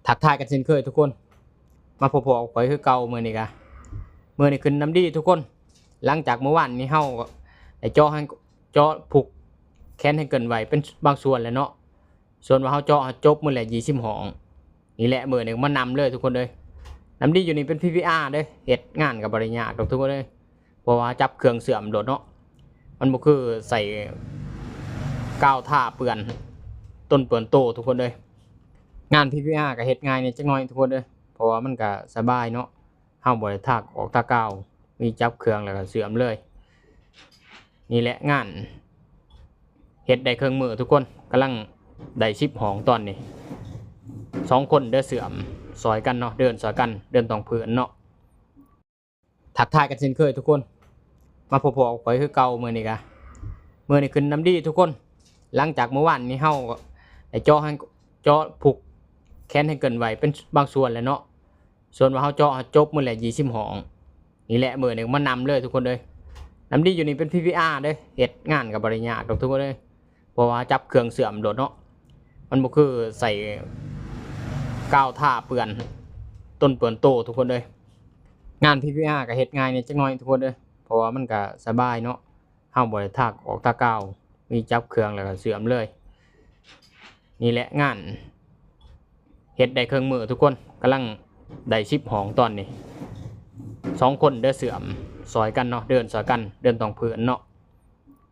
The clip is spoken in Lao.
ທັກທາຍກັນເຊັ່ນເຄີຍທຸກຄົນ ມາພົບພໍ້ກັບຂ້ອຍຄືເກົ່າມື້ນີ້ກະ ມື້ນີ້ຂຶ້ນນຳດີທຸກຄົນ. ຫຼັງຈາກມື້ວານນີ້ເຮົາໄດ້ເຈາະໃຫ້ ເຈາະຜຸກແຂນໃຫ້ເກີນໄຫວເປັນບາງສ່ວນແລ້ວເນາະ. ສ່ວນວ່າເຮົາເຈາະ ເຮົາຈົບມື້ລະຊາວຫ້ອງ. ນີ້ແຫຼະ ມື້ນີ້ມານຳເລີຍທຸກຄົນເອີຍ. ນຳດີຢູ່ນີ້ເປັນ PPR ເດີ້ ເຮັດງານກໍບໍ່ໄດ້ຍາກດອກທຸກຄົນເອີຍ ເພາະວ່າຈັບເຄື່ອງເຊື່ອມໂລດເນາະ. ມັນບໍ່ຄືໃສ່ກາວທາເປື້ອນຕົນເປື້ອນໂຕທຸກຄົນເອີຍ. ງານ PPR ກໍເຮັດງ່າຍແດ່ຈັກໜ້ອຍທຸກຄົນເອີຍ ເພາະວ່າມັນກໍສະບາຍເນາະ. ເຮົາບໍ່ໄດ້ທາກອອກທາກາວ ມີຈັບເຄື່ອງແລ້ວກໍເຊື່ອມເລີຍ. ນີ້ແຫຼະ ງານເຮັດໄດ້ເຄິ່ງມື້ທຸກຄົນ ກຳລັງໄດ້ສິບຫ້ອງຕອນນີ້. ສອງຄົນເດີເຊື່ອມຊ່ອຍກັນເນາະ ເດີນຊ່ອຍກັນ ເດີນຕອງພື້ນເນາະ. ທັກທາຍກັນເຊັ່ນເຄີຍທຸກຄົນ ມາພົບພໍ້ກັບຂ້ອຍຄືເກົ່າມື້ນີ້ກະ ມື້ນີ້ຂຶ້ນນຳດີທຸກຄົນ. ຫຼັງຈາກມື້ວານນີ້ເຮົາໄດ້ເຈາະໃຫ້ ເຈາະຜຸກແຂນໃຫ້ເກີນໄຫວເປັນບາງສ່ວນແລ້ວເນາະ. ສ່ວນວ່າເຮົາເຈາະ ເຮົາຈົບມື້ລະຊາວຫ້ອງ. ນີ້ແຫຼະ ມື້ນີ້ມານຳເລີຍທຸກຄົນເອີຍ. ນຳດີຢູ່ນີ້ເປັນ PPR ເດ້ ເຮັດງານກໍບໍ່ໄດ້ຍາກດອກທຸກຄົນເອີຍ ເພາະວ່າຈັບເຄື່ອງເຊື່ອມໂລດເນາະ. ມັນບໍ່ຄືໃສ່ກາວທາເປື້ອນຕົນເປື້ອນໂຕທຸກຄົນເອີຍ. ງານ PPR ກໍເຮັດງ່າຍແດ່ຈັກໜ້ອຍທຸກຄົນເອີຍ ເພາະວ່າມັນກໍສະບາຍເນາະ. ເຮົາບໍ່ໄດ້ທາກອອກທາກາວ ມີຈັບເຄື່ອງແລ້ວກໍເຊື່ອມເລີຍ. ນີ້ແຫຼະ ງານເຮັດໄດ້ເຄິ່ງມື້ທຸກຄົນ ກຳລັງໄດ້ສິບຫ້ອງຕອນນີ້. ສອງຄົນເດີເຊື່ອມຊ່ອຍກັນເນາະ ເດີນຊ່ອຍກັນ ເດີນຕອງພື້ນເນາະ.